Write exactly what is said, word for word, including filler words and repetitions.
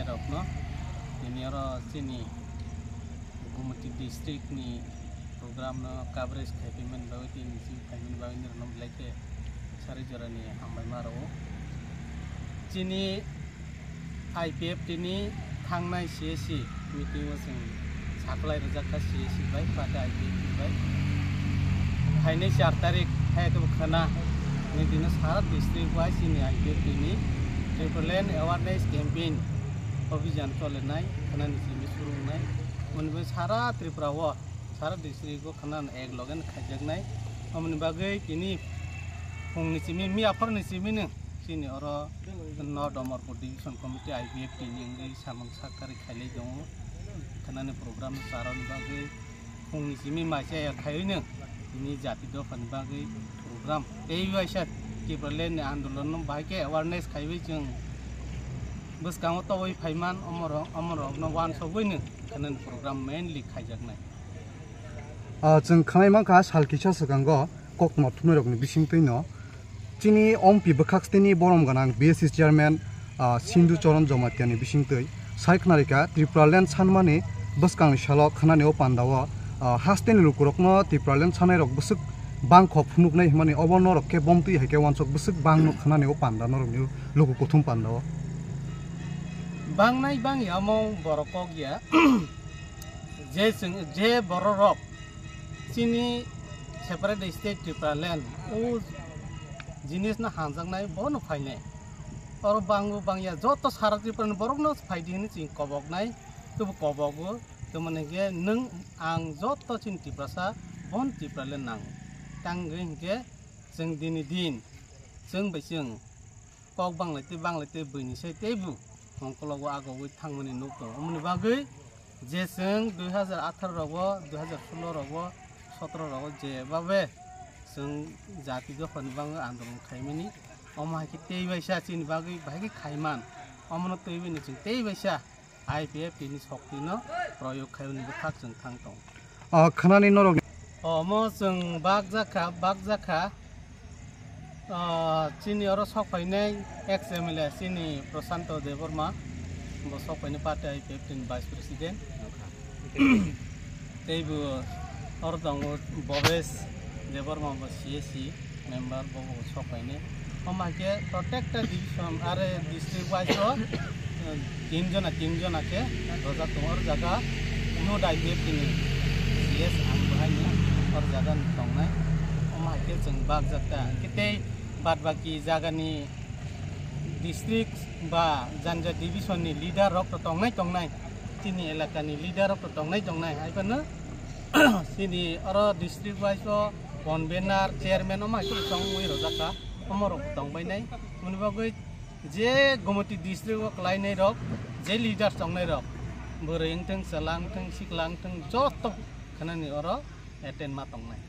Rokno tini oro chini Gumoti district ni program no coverage khai phaimani bagwi tini chini phaimani bagwi nirokno belai khe sari jorani hambai ma rwo. Chini I P F T ni thangnai C A C meeting o chwng saklai rwjak kha C A C bai, party I P F T bai. Phainai char tarik hai khe bo khana ni dino sara district wise chini I P F T ni Tipraland awareness campaign obhijan cholenai khana ni simi surungnai. Moni bai sara Tripura o sara district o khana ek loge no khaijaknai. Omoni bagwi tini phung ni simi, miya phor ni simi no chini oro no Domarpur Division Committee I P F T ni wngwi samung sakthari khailai tongo. Khanani program charoni bagwi phung ni simi mai chaya khaiwi no tini jati dophani bagwi program tei waisa Tipraland ni andolon no bahai khe awareness khaiwi chwng bwskango tobwi phaiman omorok, omorokno wansogwi no khanani program mainly khaijaknai. Ah, chwng khwnai mankha sal kisa swkango koktwma thumnairokni bisingtwino chini ompi bwkhak stini borom gwnang B S C chairman, ah, Sindhu Charan Jamatia ni bisingtwi sai khwnarikha Tripura land sanmani bwskangni salo khwnani o panda o, ah, hasteni lukurokno Tripura land sanairok bwswk bangkho phunuknai hwnmani obo norok khe bomtwi hai khe wansok bwswk bangno khwnani o panda norokni luku kuthum panda o. Bangnai bangya omo borok kok ya. Je chwng, je bororok chini separate state Tripura land o jinisno hanjaknai bono phainai. Oro bango bangya joto sara Tripura ni borokno phaidi hwnwi chwng koboknai, tubu kobogo, tamani hwnkhe nwng ang joto chini Tiprasa bon Tripura land nango. Tangwi hwnkhe chwng dini din chwng bai chwng kok banglai tei banglai tei buini sai teibo hongkologo agogwi thangmani nuk tongo. Omoni bagwi je chwng dui hazar atharo rogo, dui hazar solo rogo, sotoro rogo jebabe chwng jati dophani bagwi andolon khaimani, omo hai khe tei baisa chini bagwi bahai khe khaiman, omono twiwi no chwng tei baisa I P F T ni soktino proyog khaimani bwkhak chwng thang tongo. Ah, khwnani norok. Omo chwng bakjakha, bakjakha. Ah, chini oro sok phainai ex M L A chini Prashanto Debbarma, bo sok phainai party I P F T ni vice president. Tei bo oro tongo Bhabesh Debbarma, bo C A C member, bo bo sok phainai. Omo hai khe protecta division are district wise o, eh, tin jona, tin jona khe rojak tongo. Oro jaga no dai khe tini C S ang bahai ni oro jaga ni tongnai. Omo hai khe chwng bakjak ta. Hwnkhe tei bad baki jaga ni district ba janja division ni leader rok to tongnai, tongnai. Chini elaka ni leader rok to tongnai, tongnai. Hai phano chini oro district wise o convener, chairman omo hai khe chongwi rojak kha. Omo rok tongbai nai. Moni bagwi je Gomoti district o kwlainai rok, je leaders tongnai rok, bwrwi wngthung, chwla wngthung, sikla wngthung, joto khwnani oro attend ma tongnai.